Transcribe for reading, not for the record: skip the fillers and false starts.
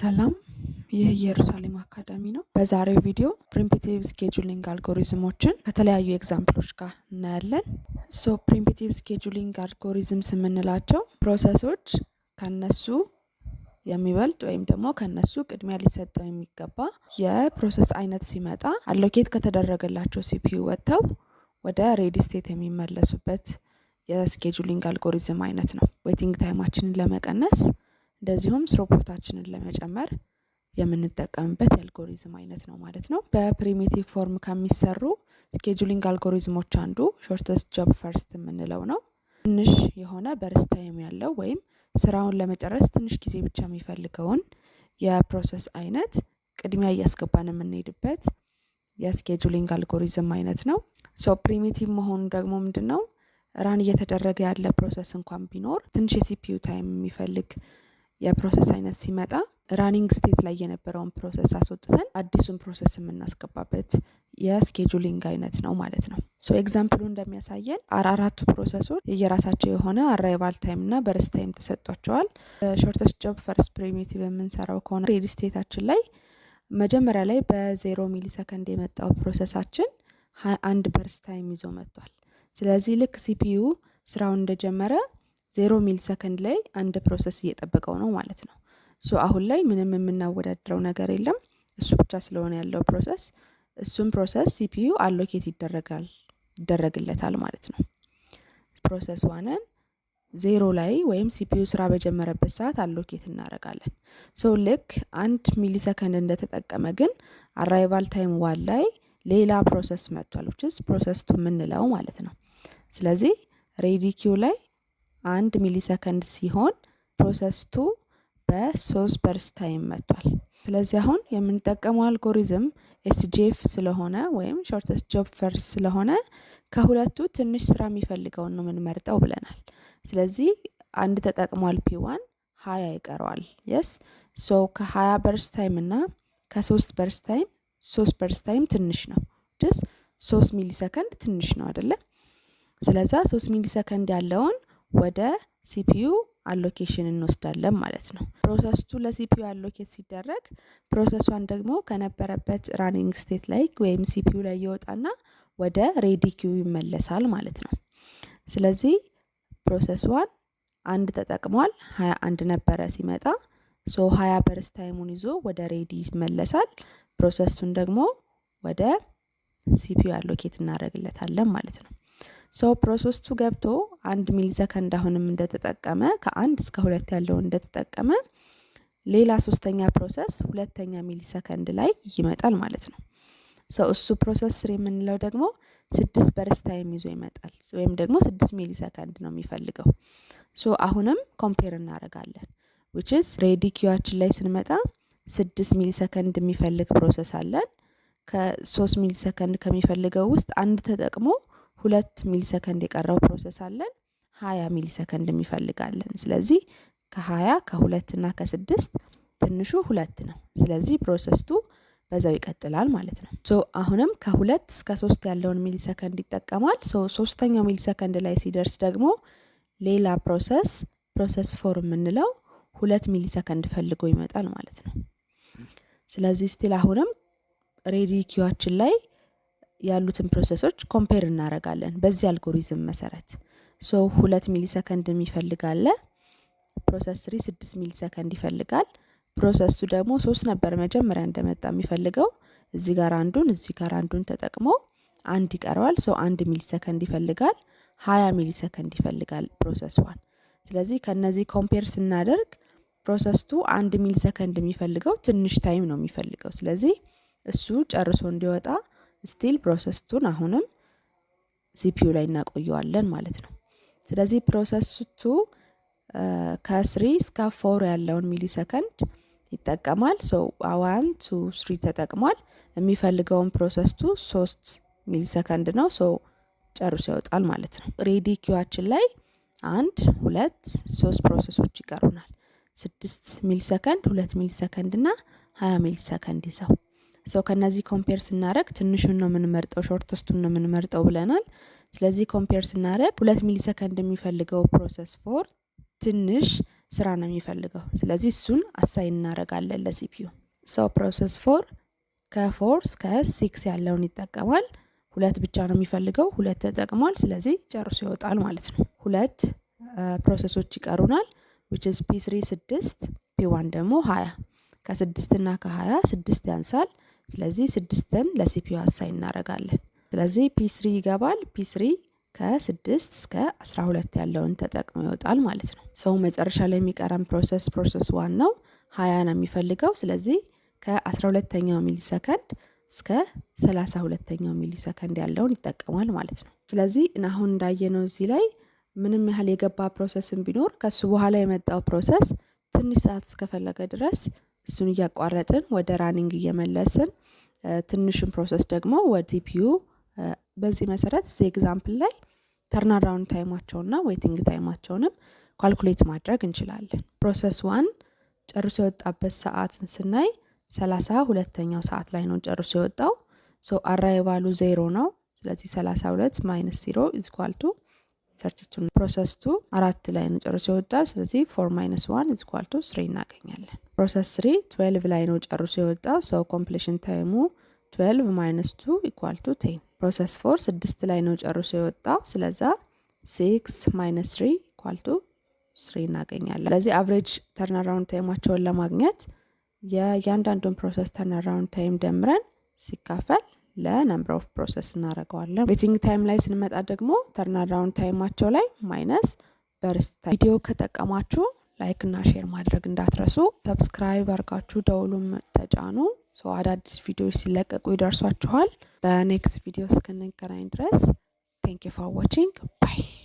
ሰላም፣ ይህ ኢየሩሳሌም አካዳሚ ነው። በዛሬው ቪዲዮ preemptive scheduling algorithm ኦችን ከተለያዩ example ኦች ጋር እናያለን። So preemptive scheduling algorithms የምንላቸው process ኦች ከነሱ የሚበልጥ ወይም ደግሞ ከነሱ ቅድሚያ ሊሰጠው የሚገባ የ process አይነት ሲመጣ allocate ከተደረገላቸው CPU ወጥተው ወደ ready state የሚመለሱበት የ scheduling algorithm አይነት ነው። Waiting time ኣችንን ለመቀነስ እንደዚሁም throughput ኣችንን ለመጨመር የምንጠቀምበት የአልጎሪዝም አይነት ነው ማለት ነው። በ preemptive form ከሚሰሩ scheduling algorithm ኦች አንዱ shortest job first የምንለው ነው። ትንሽ የሆነ burst time ያለው ወይም ስራውን ለመጨረስ ትንሽ ጊዜ ብቻ የሚፈልገውን የ process አይነት ቅድሚያ እያስገባን የምንሄድበት የ scheduling algorithm አይነት ነው። So preemptive መሆኑ ደግሞ ምንድን ነው? Run እየተደረገ ያለ process እንኳን ቢኖር፣ ትንሽ የ CPU time የሚፈልግ የ process አይነት ሲመጣ running state ላይ የነበረውን process አስወጥተን አዲሱን process የምናስገባበት የ scheduling አይነት ነው ማለት ነው። So example ኡ እንደሚያሳየን አራቱ process ኦች የየራሳቸው የሆነ arrival time እና burst time ተሰጥቷቸዋል። Shortest job first preemptive የምንሰራው ከሆነ ready state ኣችን ላይ መጀመሪያ ላይ በ 0 millisecond የመጣው process ኣችን 21 burst time ይዞ መጥቷል። ስለዚህ ልክ CPU ስራውን እንደጀመረ 0 millisecond ላይ አንድ process እየጠበቀው ነው ማለት ነው። So አሁን ላይ ምንም የምናወዳድረው ነገር የለም። እሱ ብቻ ስለሆነ ያለው process፣ እሱም process CPU allocate ይደረግለታል ማለት ነው። Process one ን 0 ላይ ወይም CPU ስራ በጀመረበት ሰዓት allocate እናደርጋለን። So ልክ 1 ሚሊ ሰከንድ እንደተጠቀመ ግን arrival time 1 ላይ ሌላ process መጥቷል፣ which is process 2 የምንለው ማለት ነው። ስለዚህ ready queue ላይ 1 ሚሊ ሰከንድ ሲሆን process 2 በ3 burst time መጥቷል። ስለዚህ አሁን የምንጠቀመው algorithm SJF ስለሆነ ወይም shortest job first ስለሆነ ከሁለቱ ትንሽ ስራ የሚፈልገውን ነው የምንመርጠው ብለናል። ስለዚህ አንድ ተጠቅሟል P1፣ 20 ይቀረዋል። Yes, so ከ20 burst time እና ከ3 burst time 3 burst time ትንሽ ነው። Just 3 ሚሊ ሰከንድ ትንሽ ነው አይደለ? ስለዛ 3 ሚሊ ሰከንድ ያለውን ወደ CPU allocation እንወስዳለን ማለት ነው። Process 2 ለ CPU allocate ሲደረግ process 1 ደግሞ ከነበረበት running state ላይ ወይም CPU ላይ ይወጣና ወደ ready queue ይመለሳል ማለት ነው። ስለዚህ process 1 አንድ ተጠቅሟል፣ 21 ነበረ ሲመጣ፣ so 20 burst time ኡን ይዞ ወደ ready ይመለሳል። Process 2 ን ደግሞ ወደ CPU allocate እናደርግለታለን ማለት ነው። So process 2 ገብቶ 1 ሚሊ ሰከንድ አሁንም እንደተጠቀመ፣ ከ1 እስከ 2 ያለውን እንደተጠቀመ ሌላ ሶስተኛ process ሁለተኛ ሚሊ ሰከንድ ላይ ይመጣል ማለት ነው። So እሱ process 3 የምንለው ደግሞ 6 burst time ይዞ ይመጣል ወይም ደግሞ 6 ሚሊ ሰከንድ ነው የሚፈልገው። So አሁንም compare እናደርጋለን፣ which is ready queue ኣችን ላይ ስንመጣ 6 ሚሊ ሰከንድ የሚፈልግ process አለን። ከ3 ሚሊ ሰከንድ ከሚፈልገው ውስጥ አንድ ተጠቅሞ 2 ሚሊ ሰከንድ የቀረው process አለን። 20 ሚሊ ሰከንድ የሚፈልጋለን። ስለዚህ ከ20፣ ከ2 እና ከ6 ትንሹ 2 ነው። ስለዚህ process 2 በዛው ይቀጥላል ማለት ነው። So አሁንም ከ2 እስከ 3 ያለውን ሚሊ ሰከንድ ይጠቀማል። So ሶስተኛው ሚሊ ሰከንድ ላይ ሲደርስ ደግሞ ሌላ process፣ process 4 የምንለው 2 ሚሊ ሰከንድ ፈልጎ ይመጣል ማለት ነው። ስለዚህ still አሁንም ready queue ኣችን ላይ ያሉትን process ኦች compare እናደርጋለን በዚህ አልጎሪዝም መሰረት። So 2 ሚሊ ሰከንድ የሚፈልግ አለ። Process 3 6 ሚሊ ሰከንድ ይፈልጋል። Process 2 ደግሞ 3 ነበር መጀመሪያ እንደመጣ የሚፈልገው። እዚህ ጋር አንዱን፣ እዚህ ጋር አንዱን ተጠቅሞ አንድ ይቀረዋል። So 1 ሚሊ ሰከንድ ይፈልጋል። 20 ሚሊ ሰከንድ ይፈልጋል process 1። ስለዚህ ከነዚህ compare ስናደርግ process 2 1 ሚሊ ሰከንድ የሚፈልገው ትንሽ time ነው የሚፈልገው። ስለዚህ እሱ ጨርሶ እንዲወጣ still process 2 ን አሁንም CPU ላይ እናቆየዋለን ማለት ነው። ስለዚህ process 2 ከ 3 እስከ 4 ያለውን ሚሊ ሰከንድ ይጠቀማል። So 1፣ 2፣ 3 ተጠቅሟል። የሚፈልገውን process 2 3 ሚሊ ሰከንድ ነው። So ጨርሶ ይወጣል ማለት ነው። Ready queue ኣችን ላይ አንድ፣ ሁለት፣ ሶስት process ኦች ይቀሩናል። 6 ሚሊ ሰከንድ፣ 2 ሚሊ ሰከንድ እና 20 ሚሊ ሰከንድ ይዘው። So ከነዚህ compare ስናደርግ ትንሹን ነው የምንመርጠው፣ shortest ኡን ነው የምንመርጠው ብለናል። ስለዚህ compare ስናደርግ 2 ሚሊ ሰከንድ የሚፈልገው process 4 ትንሽ ስራ ነው የሚፈልገው። ስለዚህ እሱን assign እናደርጋለን ለ CPU። So process 4 ከ4 እስከ 6 ያለውን ይጠቀማል። ሁለት ብቻ ነው የሚፈልገው፣ ሁለት ተጠቅሟል። ስለዚህ ጨርሶ ይወጣል ማለት ነው። ሁለት process ኦች ይቀሩናል፣ which is P3 6፣ P1 ደግሞ 20። ከስድስት እና ከ20 ስድስት ያንሳል። ስለዚህ ስድስትን ለ CPU assign እናደርጋለን። ስለዚህ P3 ይገባል። P3 ከ6 እስከ 12 ያለውን ተጠቅሞ ይወጣል ማለት ነው። So መጨረሻ ላይ የሚቀረን process process 1 ነው። 20 ነው የሚፈልገው። ስለዚህ ከ12ኛው ሚሊ ሰከንድ እስከ 32ኛው ሚሊ ሰከንድ ያለውን ይጠቀማል ማለት ነው። ስለዚህ አሁን እንዳየነው እዚህ ላይ ምንም ያህል የገባ process ን ቢኖር ከሱ በኋላ የመጣው process ትንሽ ሰዓት እስከፈለገ ድረስ እሱን እያቋረጥን ወደ running እየመለስን፣ ትንሹን process ደግሞ ወደ CPU፣ በዚህ መሰረት እዚህ example ላይ turnaround time ኣቸውና waiting time ኣቸውንም calculate ማድረግ እንችላለን። Process 1 ጨርሶ የወጣበት ሰዓትን ስናይ 32ኛው ሰዓት ላይ ነው ጨርሶ የወጣው። So arrival ኡ 0 ነው። ስለዚህ 32 minus 0 is equal to 32። Process 2 አራት ላይ ነው ጨርሶ የወጣው። ስለዚህ 4 minus 1 is equal to 3 እናገኛለን። Process 3 12 ላይ ነው ጨርሶ የወጣው። So completion time ኡ 12 minus 2 equal to 10። Process 4 ስድስት ላይ ነው ጨርሶ የወጣው። ስለዛ 6 minus 3 equal to 3 እናገኛለን። ስለዚህ average turnaround time ኣቸውን ለማግኘት የእያንዳንዱን process turnaround time ደምረን ሲካፈል ለ number of process እናደርገዋለን። Waiting time ላይ ስንመጣ ደግሞ turnaround time ኣቸው ላይ minus burst time። ቪዲዮ ከጠቀማችሁ like እና share ማድረግ እንዳትረሱ። Subscribe አድርጋችሁ ደውሉም ተጫኑ። So አዳዲስ ቪዲዮዎች ሲለቀቁ ይደርሷችኋል። በ next video እስክንገናኝ ድረስ thank you for watching, bye.